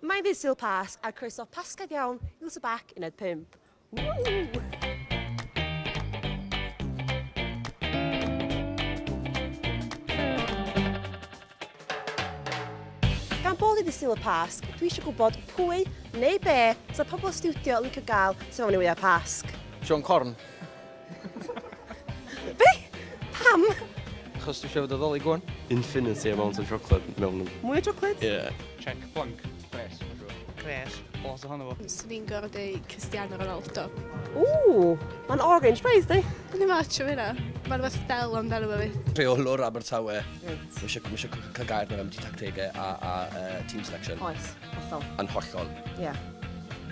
Mae'n ddydd Sul Pasg a croeso Pasgaidd iawn i Little Back Uned 5. Woo! Gan bod hi ddydd Sul y Pasg, dwi eisiau gwybod pwy neu be sa pobl y stiwdio yn licio gael tu fewn i wyau Pasg. Siôn Corn. Be? Pam? Achos dwi eisiau fod o ddolig wan. Infinity amount of chocolate mewn... Mwy o chocolate? Ie. Yeah. Check blank. Pres, mae'n siŵr. Pres, lot ohono fo. Swn i'n gorfod deud Cristiano Ronaldo. Ww, mae'n orange braidd, di? Dwi'n ddim ots am hynna. Mae'n rhywbeth del amdano fo fi. Rheolwr Abertawe. Reit. Mae eisiau cael gair na fe ambiti tactegau a team selection. Oes, hollol. Yn hollol. Ie. Yeah.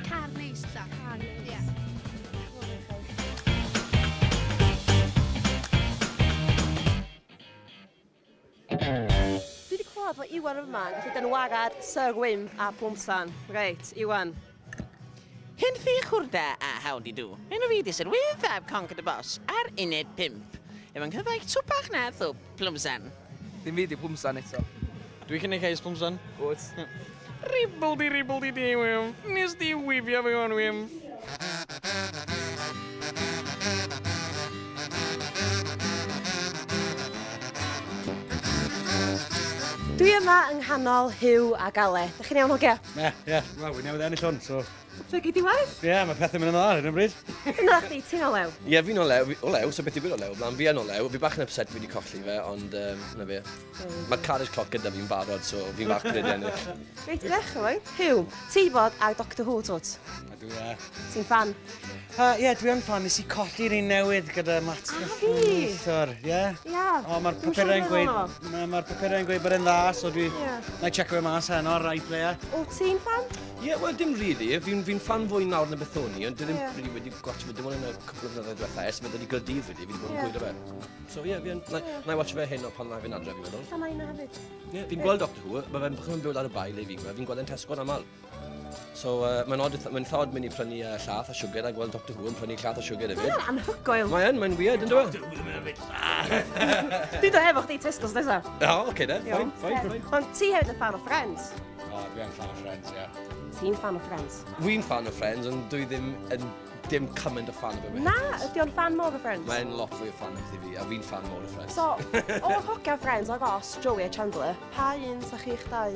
Car neis, ta. Car neis. Ie. Dwi wedi clywed fod Iwan yma yn gallu dynwarad Sir Wynff a Plwmsan. Reit, Iwan. Hyn fi chwrda a howdy do. Enw fi di Sir Wynff ab Conker the Boss ar uned 5. Efo'n cyfaill twpach na thwp Plwmsan. Dim fi di Plwmsan eto. Dwi'n cynnig Haze Plwmsan. Good. Ribbledy ribbledy di Wynff. Nes di wifio fi o'n Wynff. Dwi yma yng nghanol Huw a Gale. Dych chi'n iawn, hogia? Ie, ie. Wel, wi newydd ennill hwn, so... So gei di waith? Ie, mae pethau'n mynd yn dda ar hyn o bryd. Yna chdi, ti'n olew? Ie, fi'n olew, olew, so beth i gwybod olew, blaen, fi yn olew. Fi bach yn upset fi wedi colli fe, ond na fe. Mae carriage clock gyda fi'n barod, so fi'n fach gwneud ennill. Reit, i ddechrau fo, Huw, ti fod ar Doctor Who, twt? A dwi, ie. Ti'n fan? Ie, dwi yn fan. Nes i colli'r un newydd gyda Matt A fi? Neithiwr, ie? Ia. O, mae'r Dwi'm siŵr papurau'n be' gweud... oedd Na, mae'r papurau'n gweud bod e'n dda, so dwi... Ie. Na i checo fe mas heno ar iPlayer. O, ti'n fan? Ie, wel, dim really. Fi'n fan fwy nawr na beth o'n i, ond dwi ddim Ie. really wedi gwatcho fe, dim ond yn y cwpl o flynyddoedd diwetha, ers fe dod i Gaerdydd, really, fi wedi bod yn Ie. gwylio fe. So ie, fi yn... Na i watcho fe heno pan na i fynd adre, fi'n meddwl. Lla na i na hefyd. Ie, fi'n gweld Doctor Who, mae fe'n bach yn byw ar y bai le fi'n gweld, fi'n gweld e'n Tesco'n aml. So, mae'n odd, mae'n eitha odd mynd i prynu llath a siwgr a gweld Doctor Who yn prynu llath a siwgr hefyd. Mae'n anhygoel. Mae yn, mae'n weird, yn dweud? Dwi'n dod efo chdi Tesco's nesaf. O, oce de, fine, fine, fine. Ond ti hefyd yn fan o Friends. O, dwi yn fan o Friends, ie. Ti'n fan o Friends? Fi'n fan o Friends, ond dwi ddim yn dim cymaint o fan o fe. Na, ydy o'n fan mawr o Friends? Mae'n lot fwy o fan o fi, a fi'n fan mawr o Friends. So, o'r hogia Friends, o Ross, Joey a Chandler, pa un sa chi'ch dau?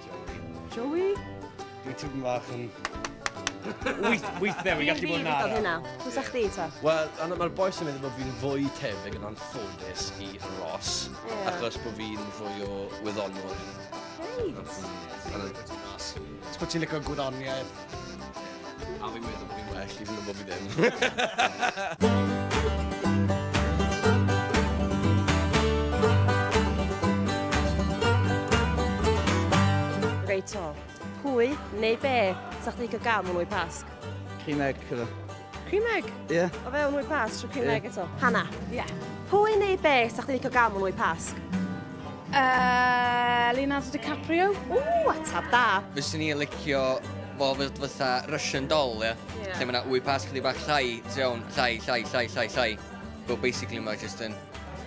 Joey. Joey? Dwi'n tipyn bach yn... Weithiau, fi'n gallu bod yn ara. ara. Hynna. Pwy sa chdi, ta? Wel, mae'r boys yn meddwl bod fi'n fwy tebyg yn anffodus i Ross, Ie. achos bod fi'n fwy o wyddonwr. Reit. Os bod ti'n licio gwyddoniaeth. A fi'n meddwl bod fi'n well, even though bod fi ddim. Reit o, pwy neu be sa chdi licio gael mewn wy Pasg? Cream egg, cyda. Cream egg? Ie. O fewn wy Pasg, trwy cream Ie. egg eto. Hanna. Ie. Pwy neu be sa chdi licio gael mewn wy Pasg? Leonardo DiCaprio. Ww, atab da. Fyswn i'n licio fo fod fatha Russian doll, ie? Ie. Lle mae yna wy Pasg chydig bach llai, ti'n iawn, llai, llai, llai, llai, llai. But basically mae just yn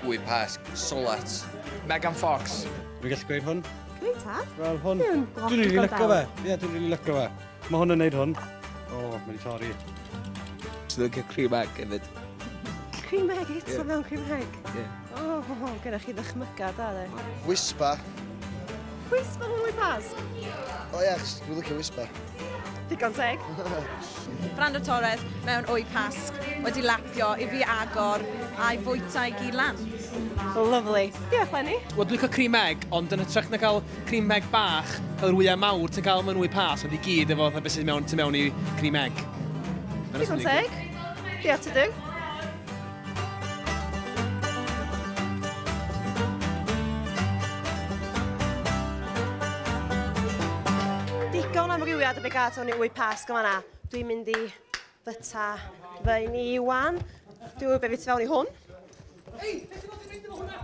wy Pasg solat. Megan Fox. Dwi'n gallu gweud hwn? Gweud tad. Wel, hwn. Dwi'n Dwi'n rili digon licio dal. fe. Ie, dwi'n rili licio fe. Mae hwn yn neud hwn. O, mae wedi torri. Dwi'n licio cream egg hefyd. Cream egg eto Ie. mewn cream egg. Ie. O, gyda chi ddychmyga da, de. Whisper. Whisper mewn wy Pasg? O ie, achos dwi'n licio Whisper. Digon teg. Fernando Torres mewn wy Pasg wedi lapio i fi agor a'i fwyta i gyd lan. Lovely. Diolch, Lenny. Wel, dwi'n licio cream egg, ond yn hytrach na cael cream egg bach, fel yr wyau mawr ti'n cael mewn wy Pasg, ond i gyd efo fatha beth sydd mewn, tu mewn i cream egg. Dyna Digon swn i'n licio. teg. Diolch ti dyn. Digon amrywiad o be gael o'n i wy Pasg yma na. Dwi'n mynd i fyta fy ni wan. Dwi'n gwybod beth fi tu fewn i hwn. Ei, beth ti'n mynd i fynd efo hwnna?